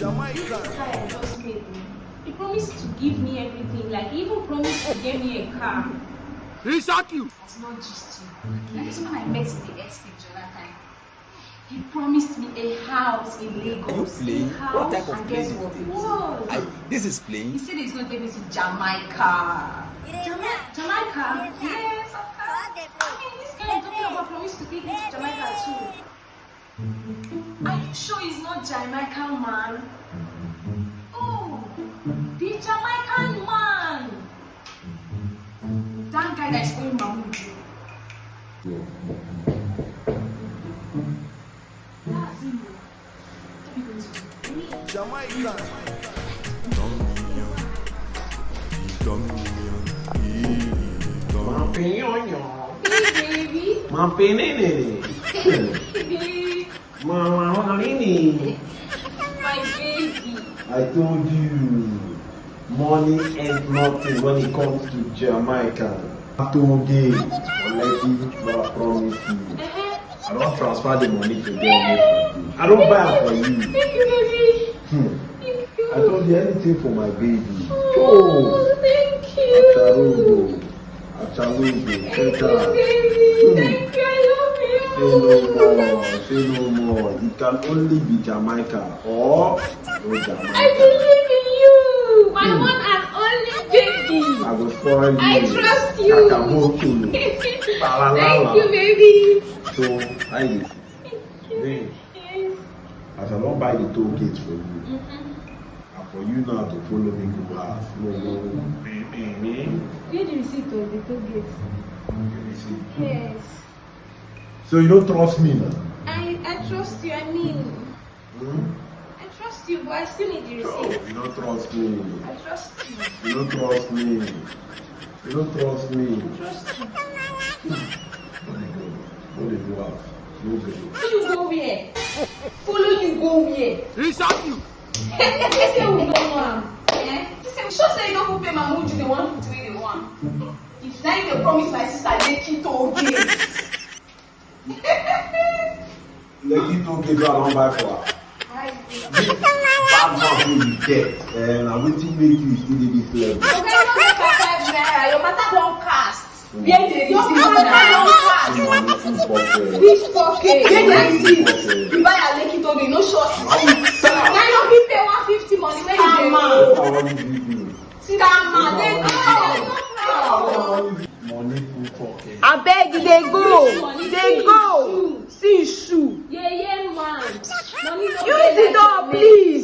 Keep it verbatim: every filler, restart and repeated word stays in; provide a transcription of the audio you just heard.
This guy I just met, he promised to give me everything. Like, he even promised to get me a car. He shock you. It's not just you. Like, this when I met the ex in Jonathan, he promised me a house in Lagos. Are you playing? What type of play is this? What? I, this is playing. He said he's going to take me to Jamaica. Jamaica? Yes, of course. I mean, this guy is talking about promise to take me to Jamaica too. Are you sure he's not Jamaican man? Oh, the Jamaican man. That guy that is going Mamuju. That's him. What are we going to do? Jamaica. Hey, baby. Hey, baby. Mama, mama, nini? My baby. I told you, money ain't nothing when it comes to Jamaica. Toll gate for Lekki, I promise you. Uh-huh. I don't transfer the money to them. I don't buy it for you. Thank you, baby. Hmm. Thank you. I told you anything for my baby. Oh, thank you. Acharugo. Achalugo, Teta. Thank you, I love you. Say no more, say no more. It can only be Jamaica or no Jamaica. I believe in you, my one and only baby. I will spoil you. I trust you. Kakabokulu. Thank you, baby. So, how you dey feel? Thank you. Babe, yes. As I don buy the toll gate for you, mm-hmm, and for you now to follow me go house. No, no, no. Me, me, me. Where the receipt of the toll gate? The receipt? Yes. So you don't trust me now? I, I trust you. I mean, hmm? I trust you, but I still need the receipt. So you don't trust me? I trust you. You don't trust me? You don't trust me? I trust you. What dey go? What dey go out? No go. Follow you go where? Follow you go where? He shock you. Say we no know am. Eh? Say we sure say you no go pay my mood, you dey want put wey dey want. If na you dey promise my sister Lekki toll gate. Lekki toll gate wey I wan buy for her. This bad mouth wey you get, eh, na wetin make you still dey this level. Oga, you no get five naira, your matter don cast. Where dey receipt na? Your matter don cast. Money full pocket. Which pocket? Where dey receipt? You buy a Lekki toll gate, no show us receipt. Na you fit pay one fifty money wey you dey owe. Scammer. Scammer. Dey go. Money full pocket. Abeg, dey go. Dey go. See shoe. Yeah, yeah, man. Money no dey. Use the door, please.